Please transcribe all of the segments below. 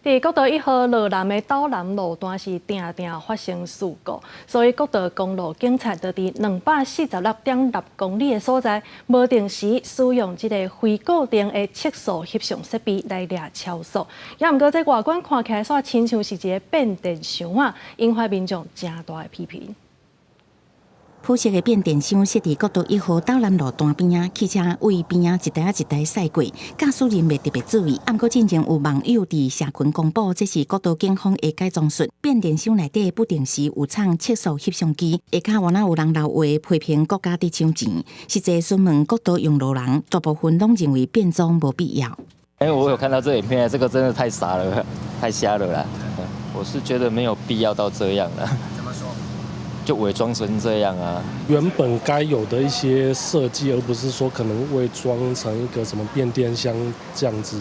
佇國道1號羅南的斗南路段是定定發生事故，所以國道公路警察就佇246.6公里的所在，無定時使用這个非固定的測速翕相設備來掠超速。也毋過這外觀看起來煞親像是一个變電箱啊，引發民眾誠大的批評。鋪設的變電箱設佇國道1號斗南路段邊仔，汽車位邊仔一台仔一台駛過，駕駛人袂特別注意。毋過進前有網友佇社群公布，這是國道警方的改裝術。變電箱內底不定時有藏測速翕相機，下跤原來有人留話批評國家佇搶錢。實際詢問國道用路人，大部分攏認為變裝無必要。欸，我有看到這影片，這個真的太傻了，太瞎了啦！我是覺得沒有必要到這樣啦。怎麼說？就偽裝成這樣啊！原本該有的一些設計，而不是說可能偽裝成一個什麼變電箱這樣子，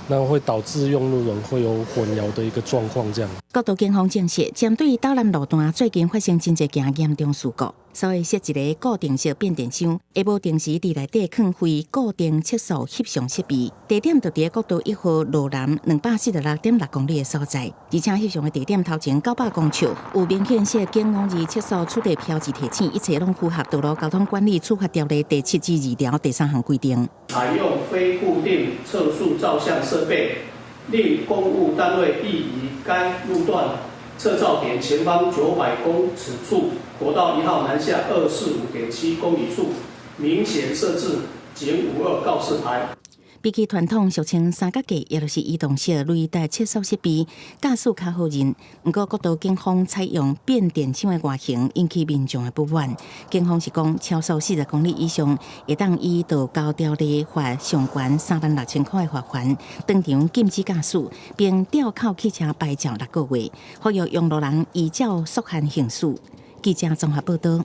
那會導致用路人會有混淆的一個狀況。這樣。國道警方證實，針對斗南路段最近發生真濟件嚴重事故，所以設一个固定式變電箱，會無定時佇內底囥非固定測速翕相設備，地點就佇國道1號羅南246.6公里的所在，而且翕相的地點頭前900公尺有明顯設警五二測速處理標誌提醒，一切攏符合道路交通管理處罰條例第7之2條第3項規定。採用非固定測速照相設備，令公務單位易於該路段測照點前方900公尺處，國道1號南下245.7公里處，明顯設置警五二告示牌。比起傳統俗稱三腳架，也就是移動式雷達測速設備，駕駛較好認。毋過國道警方採用變電箱的外形，引起民眾的不滿。警方是講，超速40公里以上，會當依道交條例罰上懸36,000塊的罰款，當場禁止駕駛，並吊扣汽車牌照6個月，呼籲用路人依照速限行駛。記者綜合報道。